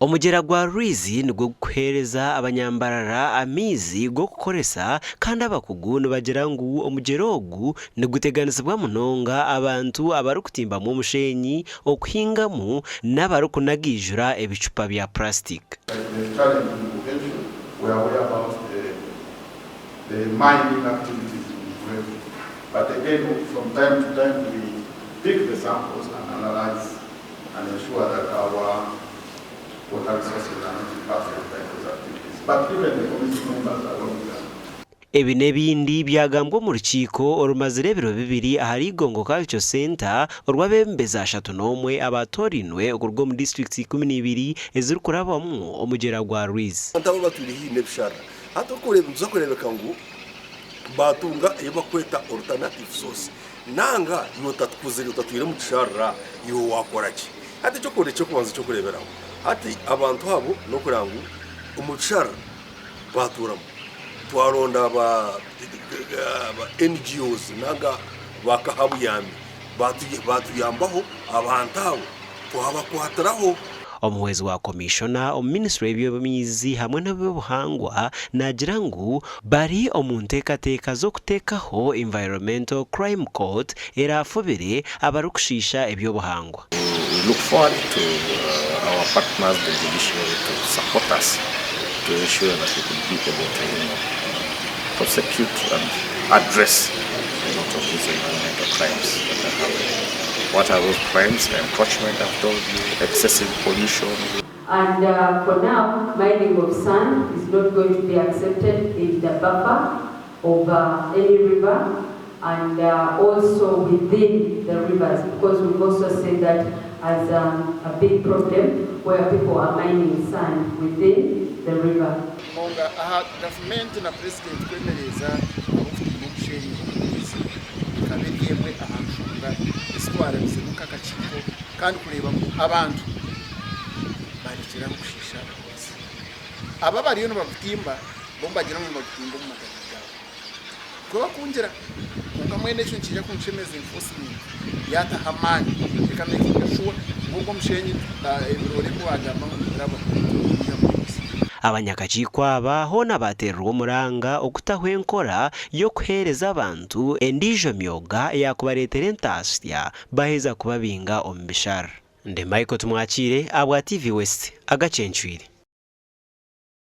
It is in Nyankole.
Omugyera gwa Rwizi nigwo gurikuheereza abanyambarara amaizi g'okukoresa kandi abakugu nibagira ngu omugyera ogu niguteganisibwa munonga abantu abarikutimbamu omusheenyi, okuhingamu n'abarikunagiijura ebicupa bya purasitiki. Like the challenge in Buhweju, we are aware about the mining activities in Buhweju but again from time to time we pick the samples and analyse and ensure that our water resources are not impacted by those activities but even the committee members are working on. Ebi n'ebindi byagambwa omu rukiiko orumazire ebiro bibiri ahari Igongo Culture Centre orw'abeebembezi 31 abaatoorainwe okuruga omu disiturikiti 12 ezirikurabwamu omugyera gwa Rwizi. Abantu aba batwire haihi n'ebisharara hati nituza kureebeka ngu baatunga ei barikweta alternative source Nanga iwe otatukuzire otatwire omu kisharara iwe wakora ki? Hati eky'okubanza eky'okubanza eky'okureeberaho hati abantu abo n'okureba ngu omu kisharara baatuuramu twaronda ba ba NGOs nanga ba kahabuyambi baatuyambaho abantu abo twabakwatiraho. Omuhwezi wa Komishona omu minisitule y'eby'amaizi hamwe n'eby'obuhangwa naagira ngu bari omu nteekateeka z'okuteekaho Environmental Crime Court eraafubire abarikushiisha eby'obuhangwa. We look forward to our partners the judiciary to support us to ensure that we could be able to you know, prosecute and address a lot of these environmental crimes that are happening. What are those crimes? Encroachment, I've told you, excessive pollution. And for now, mining of sand is not going to be accepted in the buffer of any river and also within the rivers, because we've also seen that as a big problem where people are mining sand within the river. Munonga aha gavumenti na Purezidenti kwemereza ab'okutiima omushenyi omu maizi ekaba eri emwe aha nshonga ezi twarabizemu nk'akakiiko kandi kureeba ngu abantu barekyera aho kushiisha amaizi. Abo abariyo nibagutimba bo nibagira ngu nibagutimba omu maganya gaabo. Nikwo bakungira. Kwonka mbwenu ekyo nikiija kunshemeza enforcement yaataho amaani eka makinga sure ngu ogwo omushenyi ebiroore ebi waagamba ngu nibiraba tibikwiha omu maizi. Abanyakakiiko aba hoona baateerirwe omuranga okutaho enkora y'okuheereza abantu endiijo myoga eyaakubareetera entaasya baheza kubabinga omu bishara. Ndi Michael Tumwakiire ahabwa TV West, agacencwire.